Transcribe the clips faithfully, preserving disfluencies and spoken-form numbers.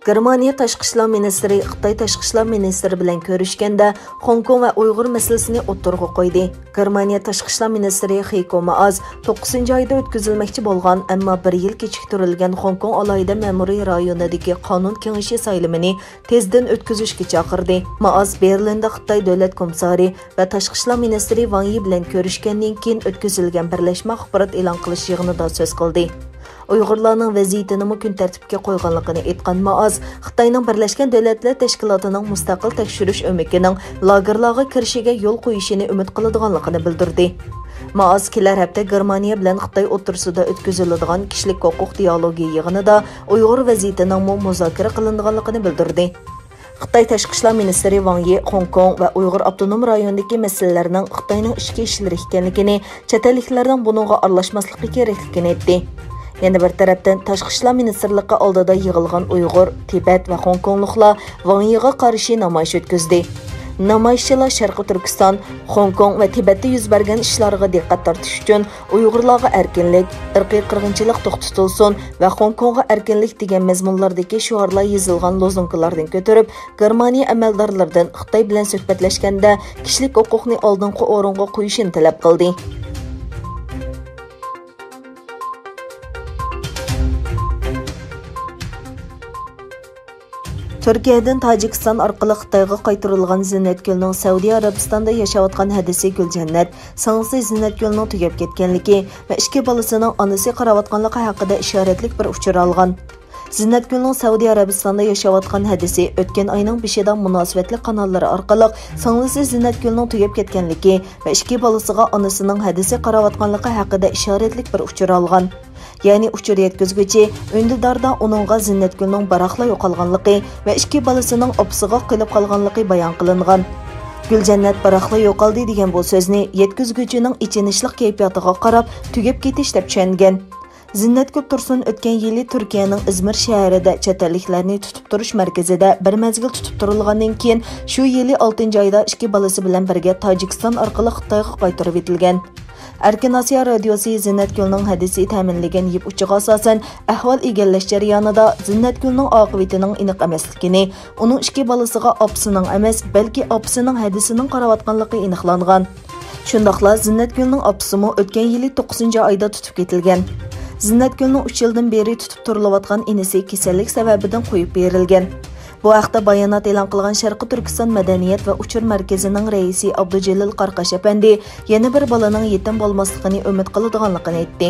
گېرمانىيە تاشقى ئىشلار مىنىستىرى خىتاي تاشقى ئىشلار مىنىستىرى بىلەن كۆرۈشكەندە، خوڭكوڭ ۋە ئۇيغۇر مەسىلىسىنى ئوتتۇرىغا قويدى. گېرمانىيە تاشقى ئىشلار مىنىستىرى خېيكو مائاز توققۇزىنچى ئايدا ئۆتكۈزۈلمەكچى بولغان، ئەمما بىر يىل كېچىكتۈرۈلگەن خوڭكوڭ ئالاھىدە مەمۇرىي رايونىدىكى قانۇن كېڭىشى سايلىمىنى تېزدىن ئۆتكۈزۈشكە چاقىردى. مائاز بېرلىندا خىتاي دۆلەت كومىسسارى ۋە تاشقى ئىشلار مىنىستىرى ۋاڭ يى بىلەن كۆرۈشكەندىن كېيىن ئۆتكۈزۈلگەن بىرلەشمە ئاخبارات ئېلان قىلىش يىغىنىدا سۆز قىلدى. ئۇيغۇرلارنىڭ ۋەزىيىتىنىمۇ كۈن تەرتىپكە قويغانلىقىنى ئېيتقان مائاز، خىتاينىڭ بىرلەشكەن دۆلەتلەر تەشكىلاتىنىڭ مۇستەقىل تەكشۈرۈش ئۆمىكىنىڭ لاگېرلارغا كىرىشىگە يول قويۇشىنى ئۈمىد قىلىدىغانلىقىنى بىلدۈردى. مائاز كېلەر ھەپتە گېرمانىيە بىلەن خىتاي ئوتتۇرىسىدا ئۆتكۈزۈلىدىغان كىشىلىك ھوقۇق دىئالوگى يىغىنىدا ئۇيغۇر ۋەزىيىتىنىڭمۇ مۇزاكىرە قىلىنىدىغانلىقىنى بىلدۈردى. خىتاي تاشقى ئىشلار مىنىستىرى ۋاڭ يى خوڭكوڭ ۋە ئۇيغۇر ئاپتونوم رايونىدىكى مەسىلىلەرنىڭ خىتاينىڭ ئىچكى ئىشلىرى ئىكەنلىكىنى، چەت ئەللىكلەرنىڭ بۇنىڭغا ئارىلاشماسلىقى كېرەكلىكىنى ئېيتتى. يەنە بىر تەرەپتىن، تاشقى ئىشلار مىنىستىرلىقى ئالدىدا يىغىلغان ئۇيغۇر، تىبەت ۋە خوڭكوڭلۇقلار ۋاڭ يىغا قارشى نامايىش ئۆتكۈزدى. نامايىشچىلار شەرقىي تۈركىستان، خوڭكوڭ ۋە تىبەتتە يۈز بەرگەن ئىشلارغا دىققەت تارتىش ئۈچۈن ئۇيغۇرلارغا ئەركىنلىك، ئىرقىي قىرغىنچىلىق توختىتىلسۇن ۋە خوڭكوڭغا ئەركىنلىك دېگەن مەزمۇنلاردىكى شوئارلار يېزىلغان لوزۇنكىلاردىن كۆتۈرۈپ، گېرمانىيە ئەمەلدارلىرىدىن خىتاي بىلەن سۆھبەتلەشكەندە كىشىلىك ھوقۇقنى ئالدىنقى ئورۇنغا قويۇشىنى تەلەپ قىلدى. تۈركىيەدىن تاجىكىستان ئارقىلىق خىتايغا قايتۇرۇلغان زىننەتگۈلنىڭ سەئۇدى ئەرەبىستاندا ياشاۋاتقان ھەدىسى گۈلجەننەت سىڭلىسى زىننەتگۈلنىڭ تۈگەپ كەتكەنلىكى ۋە ئىككى بالىسىنىڭ ئانىسى قاراۋاتقانلىقى ھەققىدە ئىشارەتلىك بىر ئۇچۇر ئالغان. زىننەتگۈلنىڭ سەئۇدى ئەرەبىستاندا ياشاۋاتقان ھەدىسى ئۆتكەن ئاينىڭ بېشىدا مۇناسىۋەتلىك قاناللىرى ئارقىلىق سىڭلىسى زىننەتگۈلنىڭ تۈگەپ كەتكەنلىكى ۋە ئىككى بالىسىغا ئانىسىنىڭ ھەدىسى قاراۋاتقانلىقى ھەققىدە ئىشارەتلىك بىر ئۇچۇر ئالغان. يەنى ئۇچۇر يەتكۈزگۈچى ئۈندىداردا ئۇنىڭغا زىننەتگۈلنىڭ بىراقلا يوقالغانلىقى ۋە ئىككى بالىسىنىڭ ئاپىسىغا قېلىپ قالغانلىقى بايان قىلىنغان. گۈلجەننەت بىراقلا يوقالدى دېگەن بۇ سۆزنى يەتكۈزگۈچىنىڭ ئېچىنىشلىق كەيپىياتىغا قاراپ تۈگەپ كېتىش دەپ چۈشەنگەن. زىننەتگۈل تۇرسۇن ئۆتكەن يىلى تۈركىيەنىڭ ئىزمىر شەھىرىدە چەت ئەللىكلەرنى تۇتۇپ تۇرۇش مەركىزىدە بىر مەزگىل تۇتۇپ تۇرۇلغاندىن كېيىن، شۇ يىلى ئالتىنچى ئايدا ئىككى بالىسى بىلەن بىرگە تاجىكىستان ئارقىلىق خىتايغا قايتۇرۇۋېتىلگەن. ئەركىن ئاسىيا رادىيوسى زىننەتگۈلنىڭ ھەدىسى تەمىنلىگەن يىپ ئۇچىغا ئاساسەن ئەھۋال ئىگىلەش جەريانىدا زىننەتگۈلنىڭ ئاقىۋىتىنىڭ ئېنىق ئەمەسلىكىنى، ئۇنىڭ ئىككى بالىسىغا ئاپىسىنىڭ ئەمەس، بەلكى ئاپىسىنىڭ ھەدىسىنىڭ قاراۋاتقانلىقى ئېنىقلانغان. شۇنداقلا زىننەتگۈلنىڭ ئاپىسىمۇ ئۆتكەن يىلى توققۇزىنچى ئايدا تۇتۇپ كېتىلگەن. زىننەتگۈلنىڭ ئۈچ يىلدىن بېرى تۇتۇپ تۇرۇلۇۋاتقان ئىنىسى كېسەللىك سەۋەبىدىن قويۇپ بېرىلگەن. بۇ ھەقتە بايانات ئېلان قىلغان شەرقىي تۈركىستان مەدەنىيەت ۋە ئۇچۇر مەركىزىنىڭ رەئىسى ئابدۇجېلىل قاراقاش ئەپەندى يەنە بىر بالىنىڭ يېتىم بولماسلىقىنى ئۈمىد قىلىدىغانلىقىنى ئېيتتى.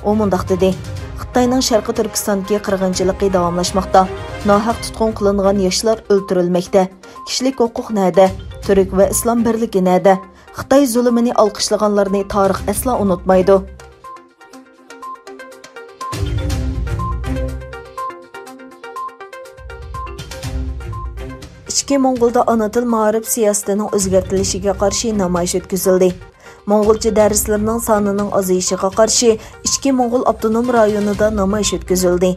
ئۇ مۇنداق دېدى، خىتاينىڭ شەرقىي تۈركىستاندىكى قىرغىنچىلىقى داۋاملاشماقتا. ناھەق تۇتقۇن قىلىنغان ياشلار ئۆلتۈرۈلمەكتە. كىشىلىك ھوقۇق نەدە؟ تۈرك ۋە ئىسلام بىرلىكى نەدە؟ خىتاي زۇلۇمىنى ئالقىشلىغانلارنى تارىخ ئەسلا ئۇنتۇمايدۇ. ئىچكى موڭغۇلدا ئانا تىل مائارىپ سىياسىتىنىڭ ئۆزگەرتىلىشىگە قارشى نامايىش ئۆتكۈزۈلدى. موڭغۇلچە دەرسلىرىنىڭ سانىنىڭ ئازىيىشىغا قارشى ئىچكى موڭغۇل ئاپتونوم رايونىدا نامايىش ئۆتكۈزۈلدى.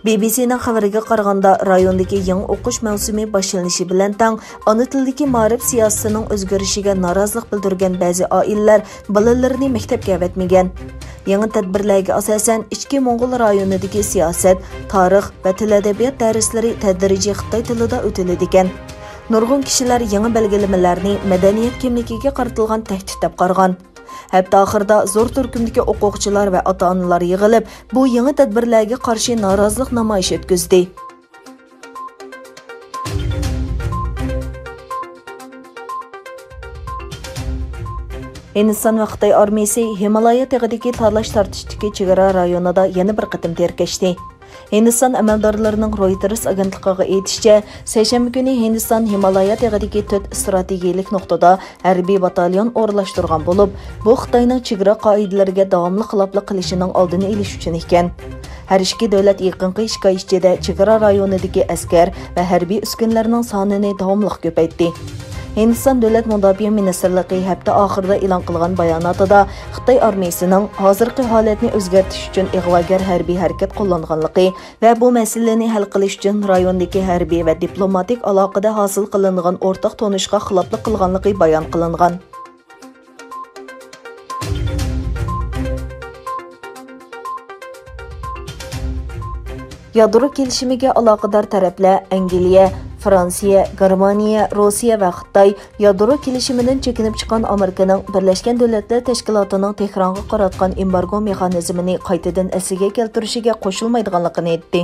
بى بى سىنىڭ خەۋىرىگە قارىغاندا، رايوندىكى يېڭى ئوقۇش مەۋسۇمى باشلىنىشى بىلەن تەڭ ئانا تىلدىكى مائارىپ سىياسىتىنىڭ ئۆزگىرىشىگە نارازىلىق بىلدۈرگەن بەزى ئائىلىلەر بالىلىرىنى مەكتەپكە ئەۋەتمىگەن. يېڭى تەدبىرلەرگە ئاساسەن، ئىچكى موڭغۇل رايونىدىكى سىياسەت، تارىخ ۋە تىل-ئەدەبىيات دەرسلىرى تەدرىجىي خىتاي تىلىدا ئۆتۈلىدىكەن. نۇرغۇن كىشىلەر يېڭى بەلگىلىمىلەرنى مەدەنىيەت كىملىكىگە قارىتىلغان تەھدىت دەپ قارىغان. ھەپتە ئاخىرىدا زور تۈركۈمدىكى ئوقۇغۇچىلار ۋە ئاتا-ئانىلار يىغىلىپ، بۇ يېڭى تەدبىرلەرگە قارشى نارازىلىق نامايىشى ئۆتكۈزدى. ھىندىستان ۋە خىتاي ئارمىيىسى ھىمالايا تېغىدىكى تالاش-تارتىشتىكى چېگرا رايونىدا يەنە بىر قېتىم تىركەشتى. ھىندىستان ئەمەلدارلىرىنىڭ رويتېرس ئاگېنتلىقىغا ئېيتىشىچە، سەيشەنبە كۈنى ھىندىستان ھىمالايا تېغىدىكى تۆت ئىستراتېگىيەلىك نۇقتىدا ھەربىي باتاليون ئورۇنلاشتۇرغان بولۇپ، بۇ خىتاينىڭ چېگرا قائىدىلىرىگە داۋاملىق خىلاپلىق قىلىشىنىڭ ئالدىنى ئېلىش ئۈچۈن ئىكەن. ھەر ئىككى دۆلەت يېقىنقى ئىككى ئاي ئىچىدە چېگرا رايونىدىكى ئەسكەر ۋە ھەربىي ئۈسكۈنىلەرنىڭ سانىنى داۋاملىق كۆپەيتتى. ھىندىستان دۆلەت مۇداپىئە مىنىستىرلىقى ھەپتە ئاخىرىدا ئېلان قىلغان باياناتىدا خىتاي ئارمىيىسىنىڭ ھازىرقى ھالەتنى ئۆزگەرتىش ئۈچۈن ئىغۋاگەر ھەربىي ھەرىكەت قوللانغانلىقى ۋە بۇ مەسىلىنى ھەل قىلىش ئۈچۈن رايوندىكى ھەربىي ۋە دىپلوماتىك ئالاقىدە ھاسىل قىلىنغان ئورتاق تونۇشقا خىلاپلىق قىلغانلىقى بايان قىلىنغان. يادرو كېلىشىمىگە ئالاقىدار تەرەپلەر ئەنگلىيە، فرانسىيە، گېرمانىيە، روسىيە ۋە خىتاي يادرو كېلىشىمىدىن چېكىنىپ چىققان ئامېرىكىنىڭ بىرلەشكەن دۆلەتلەر تەشكىلاتىنىڭ تېھرانغا قاراتقان ئېمبارگو مېخانىزمىنى قايتىدىن ئەسلىگە كەلتۈرۈشىگە قوشۇلمايدىغانلىقىنى ئېيتتى.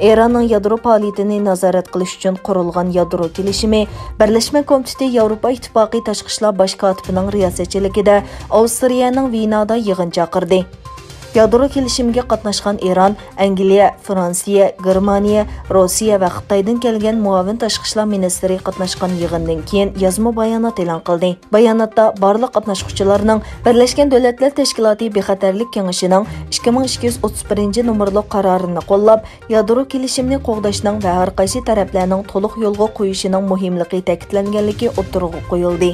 ئىراننىڭ يادرو پائالىيىتىنى نازارەت قىلىش ئۈچۈن قۇرۇلغان يادرو كېلىشىمى بىرلەشمە كومىتېتى ياۋروپا ئىتتىپاقى تاشقى ئىشلار باش كاتىپىنىڭ رىياسەتچىلىكىدە ئاۋسترىيەنىڭ ۋېنادا يىغىن چاقىردى. يادرو كېلىشىمىگە قاتناشقان ئىران، ئەنگلىيە، فرانسىيە، گېرمانىيە، روسىيە ۋە خىتايدىن كەلگەن مۇئاۋىن تاشقى ئىشلار مىنىستىرى قاتناشقان يىغىندىن كېيىن يازما بايانات ئېلان قىلدى. باياناتتا بارلىق قاتناشقۇچىلارنىڭ بىرلەشكەن دۆلەتلەر تەشكىلاتى بىخەتەرلىك كېڭىشىنىڭ ئىككى مىڭ ئىككى يۈز ئوتتۇز بىرىنچى نومۇرلۇق قارارىنى قوللاپ، يادرو كېلىشىمىنى قوغداشنىڭ ۋە ھەر قايسى تەرەپلەرنىڭ تولۇق يولغا قويۇشىنىڭ مۇھىملىقى تەكىتلەنگەنلىكى ئوتتۇرىغا قويۇلدى.